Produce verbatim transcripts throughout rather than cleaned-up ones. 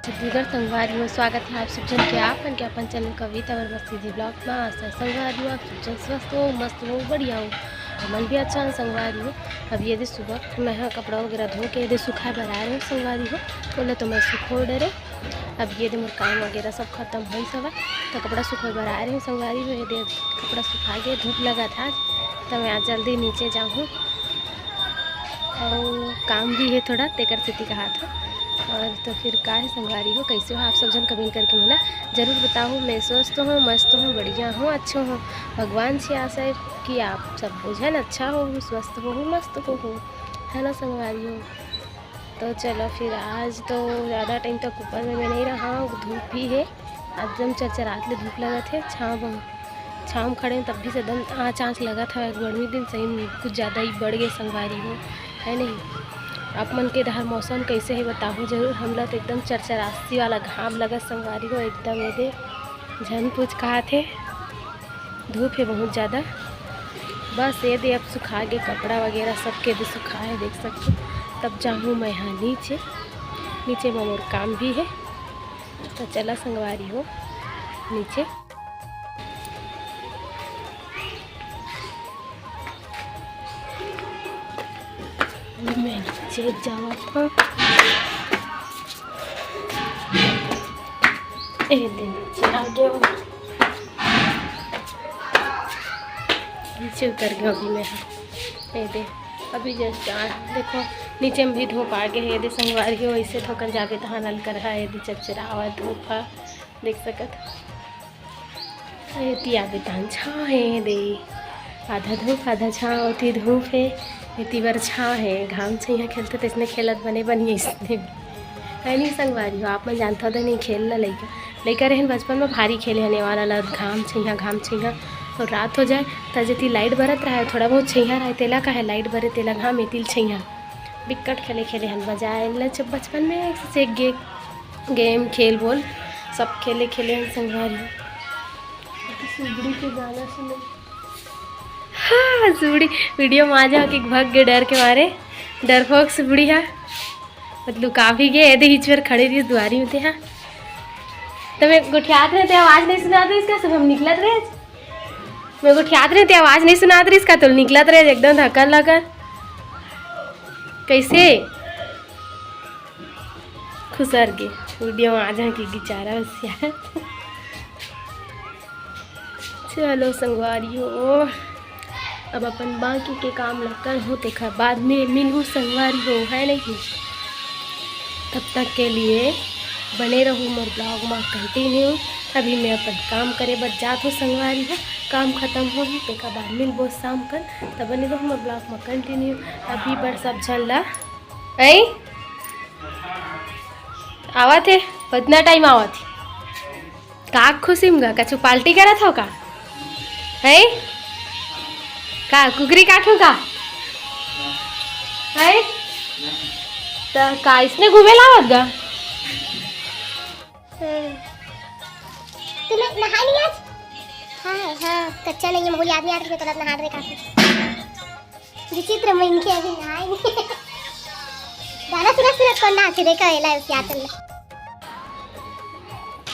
छत्तीसगढ़ संगवारी हो, स्वागत है आप सब झन के, आप मन के अपन चैनल कविता और बस्ती जी ब्लॉग में। आशा है संगवारी हो, आप सब झन स्वस्थ हो, मस्त हो, बढ़िया हो। हमन भी अच्छा है संगवारी हो। अब ये दे सुबह मैं ह कपड़ा वगैरह धो के ये दे सुखाए बर आए रहे संगवारी हो, बोले तो मैं सुखो डरे। अब ये दे मोर काम वगैरह सब खत्म होइस हवय, तो कपड़ा सुखोए बर आए रहे संगवारी हो। ये दे कपड़ा सुखा के धूप लगा था आज, तो मैं आज जल्दी नीचे जाऊँ। अउ काम भी है थोड़ा, तेकर सेती कहा था। और तो फिर का है संगवारी हो, कैसे हो आप सब झन, कमेंट करके मोला जरूर बताओ। मैं स्वस्थ हूँ, मस्त हूँ, बढ़िया हूँ, अच्छा हूँ। भगवान से आशा है कि आप सब झन अच्छा हो, स्वस्थ हो, मस्त हो, है ना संगवारी हो। तो चलो फिर, आज तो ज़्यादा टाइम तक ऊपर में मैं नहीं रहा, धूप भी है, एकदम चरचरात ले धूप लगत है, छाँव छाँव में खड़े हैं, तब भी से एकदम आँच आँच लगत हवय। गर्मी दिन सही में कुछ ज़्यादा ही बढ़ गए संगवारी हो, है नहीं? आप मन के डहर मौसम कैसे है बताओ जरूर। हमला तो एकदम चरचरासी वाला घाम लगत संगवारी हो, एकदम ये दे झन पूछ कहा थे, धूप है बहुत ज़्यादा। बस ये दे अब सुखा गे, कपड़ा वगैरह सब के दे सुखा है, देख सकते। तब जाहूँ मैं यहाँ नीचे, नीचे में मोर काम भी है। तो चला संगवारी हो नीचे। मैं नीचे जावत हूँ। ए दे नीचे आ गया हूँ। नीचे उतर गया अभी मैं। ए दे अभी जस्ट आ, देखो नीचे में भी धूप आ गए है। ए दे संगवारी हो, ऐसे ठोकर जाबे तहाँ नल कर है। ए दे चरचरावा धूप है, देख सकत। एती आबे तहन छाँव हे दे, आधा धूप आधा छाँव, ओती धूप हे, एती बर छाँव हे। घाम छइहाँ खेलते तइसने खेलत बने बनिए इसने। है नहीं संगवारी हो, आप मन जानता दे नहीं खेल ला लइका, लइका रहन बचपन में भारी खेले हने वाला ला घाम छइहाँ, घाम छइहाँ। और रात हो जाए त जेती लाइट बरत रहे, थोड़ा बहुत छइहाँ रहे, तेला का है लाइट बरे तेला घाम एतिल छइहाँ। बिक्कट खेले खेले हन बजाए ल जब बचपन में एक से एक गे-, गेम खेल बोल सब खेले खेले हन संगवारी। सुबड़ी के गाना सुने। हाँ, सुबड़ी वीडियो में आ जाओ कि भग गे डर के मारे, डरपोक सुबड़ी हा। मतलब काफी गे, एदे हिच पर खड़े रहिस दुआरी में ते हा। तो मैं गोठियात रहे ते आवाज नहीं सुनात रहिस का, सब हम निकलत रहे। मैं गोठियात रहे ते आवाज नहीं सुनात रहिस का, तो निकलत रहे एकदम धक्का लगा। कैसे खुसर गे वीडियो में आ जाए कि बेचारा होशियार। चलो संगवारी हो, अब अपन बाकी के काम ला करहूँ, तेखर बाद में मिलहूँ संगवारी हो, है नहीं? तब तक के लिए बने रहू मोर ब्लॉग में कंटिन्यू। अभी मैं अपन काम करे बर जात हूँ संगवारी हो, काम खत्म होही तेखर बाद मिलबो शाम कन, तब बने रहू मोर ब्लॉग में कंटिन्यू। अभी बर सब झन ला, ऐ आवत हे, उतना टाइम आवत हे। का खुशी में गा? कछु पार्टी करत हो का? हैं? का कुकरी काटू का? हैं? त का इसने घूमे लावत गा? हम्म। तूने नहाई नहीं आज? हाँ, हाँ, कच्चा नहीं है, माहौल याद नहीं आ रही है, तो नहा रहे काफी। विचित्र मन के अभी नहाए नहीं। गाना सुनत सुनत कौन नहाथे, देखा एला उस याद में।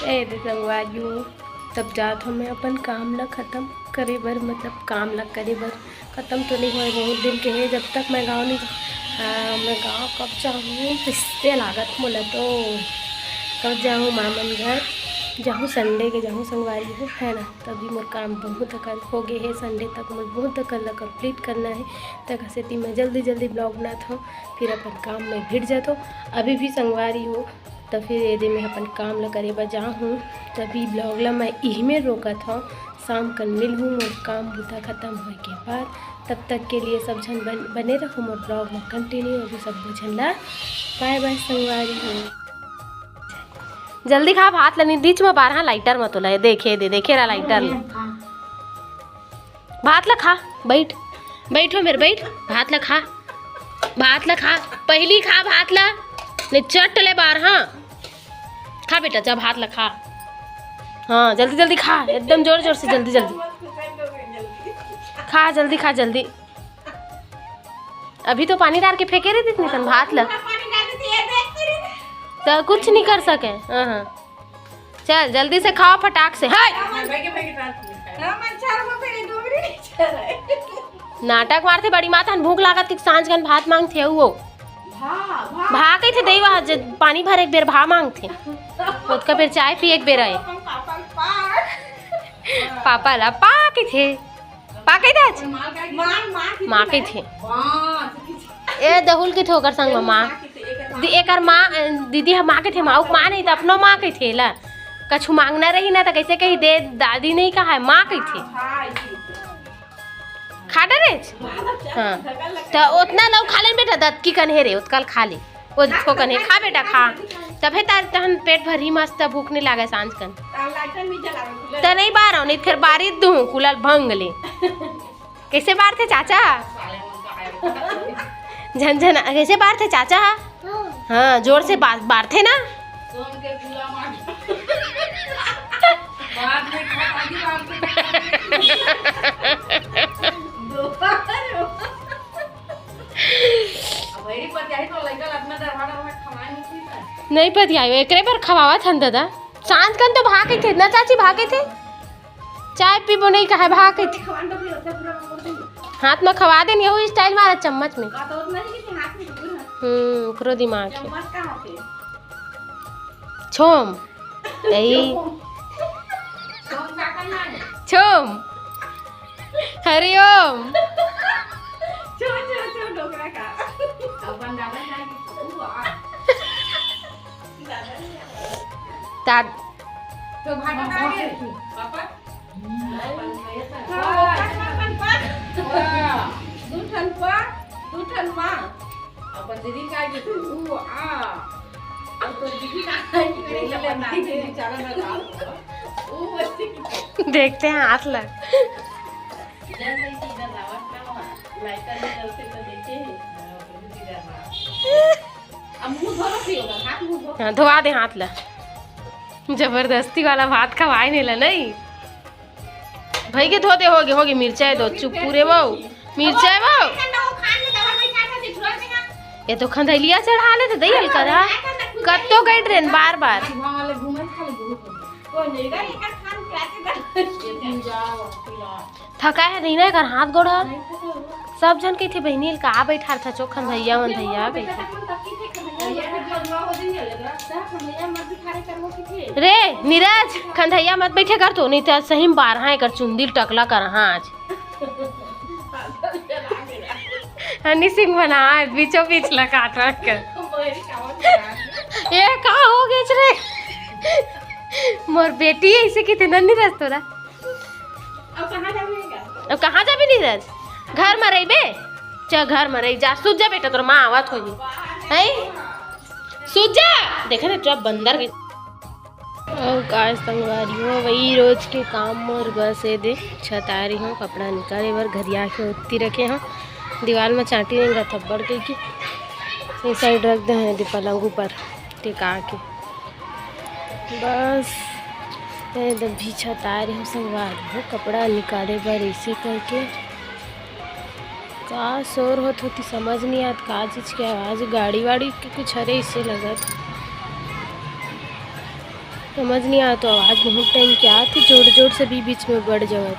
ए दे संगवारी हो, तब जात हूँ मैं अपन काम ला खत्म करे बर, मतलब काम ला करे बर। खत्म तो नहीं होए, बहुत दिन के है, जब तक मैं गाँव नहीं जा-, हाँ, मैं गाँव कब जाऊँ, किससे लागत मोला तो। कब जाऊँ माँ मन घर, जाऊँ संडे के जाऊँ संगवारी हो, है ना। तभी मोर काम बहुत अकन हो गए है, संडे तक मोर बहुत अकन ला कंप्लीट करना है, तक सेती मैं जल्दी जल्दी ब्लॉग बनात हूँ, फिर अपन काम में भिड़ जात हूँ। अभी भी संगवारी हो, त फिर एदे मैं अपन काम ला करे बर जाहूँ, तभी ब्लॉग ला मैं इही में रोकत हूँ। शाम कन मिलहूँ मोर काम बुता खत्म होए के बाद। तब तक के लिए सब झन बन, बने रहू मोर ब्लॉग में कंटिन्यू। अभी सब झन ला बाय बाय संगवारी हो। जल्दी खा भात ला, नहीं बीच में बारहा लाइटर मत होला, देखे दे, देखे रहा लाइटर ला। भात ला खा, बैठ, बैठो मेरे, बैठ, भात ला खा, भात ला खा, पहली खा भात ला, नहीं चट ले बार, हाँ, खा बेटा, जा भात ला खा, हाँ, जल्दी जल्दी खा, एकदम जोर जोर से, जल्दी जल्दी खा, जल्दी खा, जल्दी। अभी तो पानी डाल के फेंके रही थी इतनी तन भात ला। पानी डाल के ये देख के रही थी। त कुछ नहीं कर सके। हाँ, हाँ। चल, जल्दी से खाओ फटाक से। हाय! हम अचार में मेरे डोगरी नहीं चल रहा है। नाटक मारथे बड़ी माता, भूख लागत के सांझ कन भात मांगथे वो। भा, भा। भा कहिथे दई, वहाँ ज-, पानी भर एक बेर भा मांगथे। ओतका बेर चाय पी एक बेर आए। हम पापा पार। पापा ला पा कहिथे। पा कहिथे आज? माँ, माँ कहिथे। माँ कहिथे। ए, दहुल कहिथे ओकर संग म माँ। दि-, एकर माँ, दीदी ह माँ कहिथे, माँ, माँ नहीं त अपनो माँ कहिथे ला। कछु मांगना रही ना त कैसे कही दे, दादी नहीं कहा है, माँ कहिथे। खा डरेच? हाँ। त ओतना लऊ खा लेन बेटा, दतकी कन हे रे, ओतका ल खा ले। ओ छोकन हे, खा बेटा, खा। तभे तार तहन पेट भरही मस्त, भूख नहीं लागे सांझ कन। त नहीं बार, नहीं फिर बारी दूँ, कुलल भंग ले। कैसे बारथे चाचा? झन झन, कैसे बारथे चाचा? हाँ, जोर से बार, बारथे ना? नहीं पतियायो, एकरे बर खवावत हन दादा। सांझ कन तो भा कहिथे ना चाची, भा कहिथे। चाय पीबो नहीं कहे, भा कहिथे। हाथ में खवा देन, यहू स्टाइल मारा चम्मच में। हम्म, ओकरो दिमाग है। छोम। यही। छोम। हरिओम। छो, छो, छो, डोकरा का। अपन दादा जाए कि तू आ। दादा नहीं आ। दाद- तो भाटा आ गए। पापा? हाँ, अपन, अपन, अपन। वाह। दू ठन पा, दू ठन माँ। अपन दीदी का आगे तू आ। अब तो दीदी का आगे मेरे बोले ले, बता दे। दीदी चला ना रात को। वो बस्ती की। देखते हैं हाथ लग। इधर नहीं, इधर रावत ना वहाँ। लाइटर में चलते तो देखे हैं। हाँ, बहुत इधर रावत। अब मुंह धो लो, फ्री होगा, हाथ मुंह धो। हाँ, धोवा दे हाथ ला। जबरदस्ती वाला भात खवाए नहीं ला, नहीं? भाई के धो दे, होगे, होगे, मिर्चा है दो, चुप पूरे वो, मिर्चा है वो। ये तो खंधैलिया चढ़ा ले तो दई हल्का रहा। कत्तो गई ट्रेन बार बार। थका है नहीं ना एकर हाथ गोड़ ह। सब झन कहिथे, "बहिनी ल का बैठारथा चो खंधैया वंधैया?" कहिथे। रे नीरज, खंधैया मत बैठे कर तो, नहीं तो सही में बारहा एकर चुंदी ल टकला करहा आज। हनी सिंह बना है, बीचों बीच लगा रख कर। ये का हो गया रे? मोर बेटी ऐसे कितने नीरज तोरा। अब कहाँ जाबे नीरज? घर में रहिबे? चल घर में रही जा, सुत जा बेटा, तोर माँ आवत होही। हैं? सुत जा। देखे ना, जब बंदर के। और का संगवारी हो, वही रोज के काम मोर, बस ये दे छत आ रही हूँ, कपड़ा निकाले बर घरिया के उत्ती रखे हूँ, दीवार में चांटी नहीं रहता बड़ कह के, ये साइड रख दे हैं दे पलंग ऊपर टेका के। बस, ए, दे भीछा तार हूँ संगवारी हो, कपड़ा निकाले बर ऐसे करके। का शोर होत होती, समझ नहीं आत, का चीज के आवाज, गाड़ी वाड़ी के कुछ हरे, ऐसे लगत। समझ नहीं आत, तो आवाज बहुत टाइम के आत, जोर जोर से भी बीच में बढ़ जावत।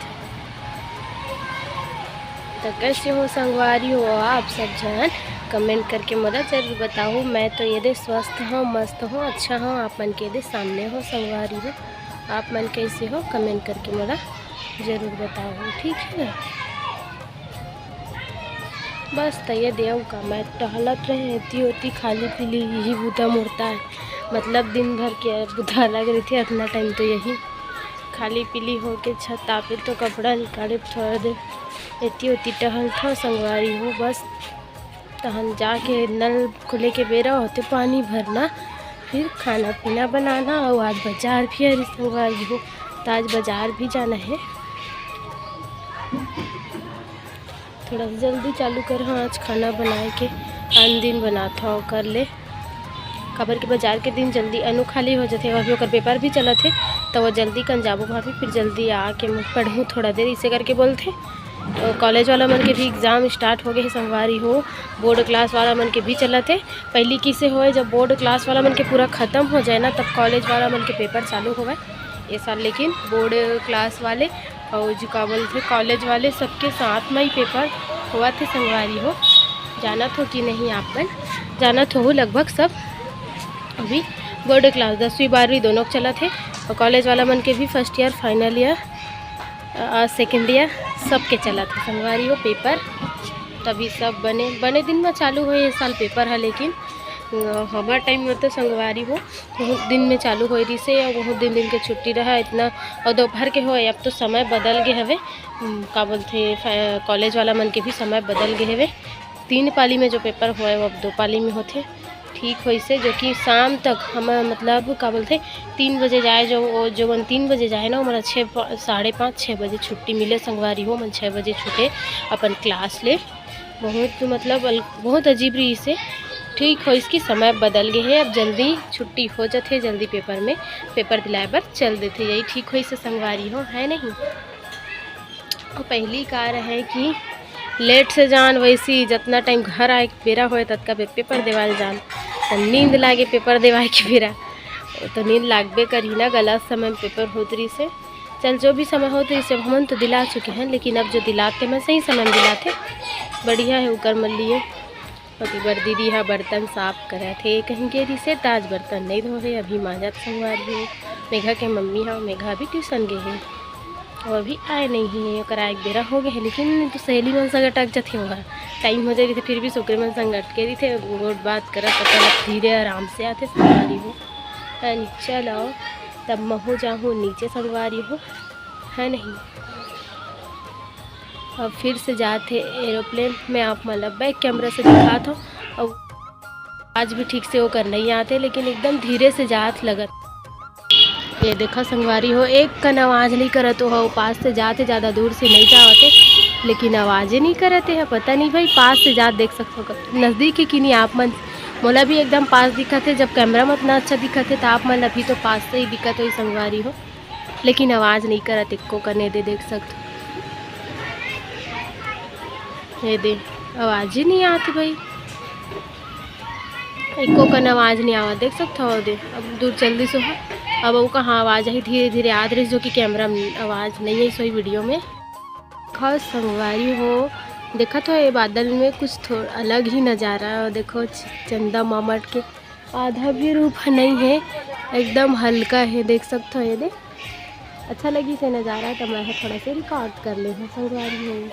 तो कैसे हो संगवारी हो आप सब जन, कमेंट करके मोला जरूर बताओ। मैं तो ये दे स्वस्थ हूँ, मस्त हूँ, अच्छा हूँ। आप मन के दे सामने हो संगवारी हो, आप मन कैसे हो, कमेंट करके मोला जरूर बताओ, ठीक है ना? बस, त ये देव का मैं टहलत रहे, एती ओती खाली पीली यही बूता मुड़ता है। मतलब, दिन भर के बूता अलग रहिथे, अतना टाइम तो यही खाली पीली होके छत तापे तो कपड़ा निकाले थोड़ा देर, एती ओती टहलथों संगवारी हो। बस, तहन जाके नल खुले के बेरा होथे पानी भरना, फिर खाना पीना बनाना। अउ आज बाजार भी हरे संगवारी हो, त आज बाजार भी जाना है। थोड़ा सा जल्दी चालू कर, हाँ, आज खाना बनाए के आन दिन बनात हव कर ले, काबर के बाजार के दिन जल्दी अनु खाली हो जाथे, अभी ओकर पेपर भी चलत हे, त वो जल्दी कन जाबो भाभी, फिर जल्दी आके मैं पढ़हूँ थोड़ा देर, इसे करके बोलथे। कॉलेज वाला मन के भी एग्जाम स्टार्ट हो गए हे संगवारी हो। बोर्ड क्लास वाला मन के भी चलत हे। पहली किसे होए, जब बोर्ड क्लास वाला मन के पूरा खत्म हो जाए ना, तब कॉलेज वाला मन के पेपर चालू होवे। ये साल लेकिन बोर्ड क्लास वाले और जो का बोलते कॉलेज वाले, सबके साथ में ही पेपर होवत हे संगवारी हो। जानत हो कि नहीं आप मन? जानत हो लगभग सब। अभी बोर्ड क्लास दसवीं बारहवीं दोनों के चलत हे और कॉलेज वाला मन के भी first year, final year, second year सबके चलत हे संगवारी हो पेपर। तभी सब बने बने दिन में चालू होए ये साल पेपर है, लेकिन अ, हमर टाइम में तो संगवारी हो बहुत दिन में चालू होए रहिसे और बहुत दिन दिन के छुट्टी रहा इतना। और दोपहर के होए, अब तो समय बदल गए हवे। उम, का बोलते फै- कॉलेज वाला मन के भी समय बदल गए हवे। तीन पाली में जो पेपर होए वो अब दो पाली में होथे। ठीक होइसे जो कि शाम तक हम मतलब का बोलते तीन बजे जाए, जो वो जो मन तीन बजे जाए ना, वो मन छः प- साढ़े पाँच छः बजे छुट्टी मिले संगवारी हो। मन छः बजे छूटे अपन क्लास ले। बहुत मतलब अल- बहुत अजीब रहिसे। ठीक होइस कि समय बदल गए हे, अब जल्दी छुट्टी हो जाथे, जल्दी पेपर में पेपर दिलाए बर चल देथे। यही ठीक होइसे संगवारी हो, है नहीं? और पहली का रहे कि लेट से जान, वैसी जितना टाइम घर आए के बेरा होए ततका बेर पेपर देवाल जान, तो नींद लागे पेपर देवाए के बेरा, तो नींद लागबे करही ना, गलत समय में पेपर होत रहिसे। चल जो भी समय होत रहिसे, हमन तो दिला चुके हैं, लेकिन अब जो दिलाते मैं सही समय में दिलाते बढ़िया है उकर मन लिए। ओती बर दीदी ह बर्तन साफ करत हे, कहीं के रिसे त आज बर्तन नइ धोहे, अभी मांजत संगवारी हो। मेघा के मम्मी ह, मेघा अभी ट्यूशन गे हे, वो अभी आए नइ हे, ओकर आए के बेरा हो गे हे, लेकिन तो सहेली मन संग अटक जथे ओहा। टाइम हो जाए रहिथे, फिर भी ओकरे मन संग अटके रहिथे, गोठ बात करत, अपन धीरे आराम से आथे संगवारी हो। हाँ, चलो तब महू जाहूँ नीचे संगवारी हो, है नहीं? अब फिर से जात हे एरोप्लेन। मैं आप मन ला बैक कैमरा से दिखात हूँ। और आज भी ठीक से ओकर नहीं आते, लेकिन एकदम धीरे से जात लगत। ये देखा संगवारी हो, एक कन आवाज नहीं करत हो, पास से जात हे, ज्यादा दूर से नहीं जावत हे, लेकिन आवाजे नहीं करत हे। पता नहीं भाई, पास से जात देख सकत हो, नजदीक हे कि नहीं आप मन। मोला भी एकदम पास दिखत हे, जब कैमरा में इतना अच्छा दिखत हे, तो आप मन ला भी तो पास से ही दिखत होही संगवारी हो। लेकिन आवाज नहीं करत एको कने दे, देख सकत हो। ये दे, आवाज ही नहीं आती भाई, एको कने आवाज नहीं आवत, देख सकत हो। दे, अब दूर चल दिस ओहा, अब वो कहाँ आवाज आई, धीरे धीरे आत रहिस, जो कि कैमरा में आवाज नहीं आई, सोई वीडियो में। खास संगवारी हो, देखत हो ये बादल में कुछ थोड़ा अलग ही नज़ारा। देखो च-, चंदा मामट के आधा भी रूप नहीं है, एकदम हल्का है, देख सकत हो। ये दे, अच्छा लगी से नज़ारा, तो मैं थोड़ा से रिकॉर्ड कर ले हूँ संगवारी हो।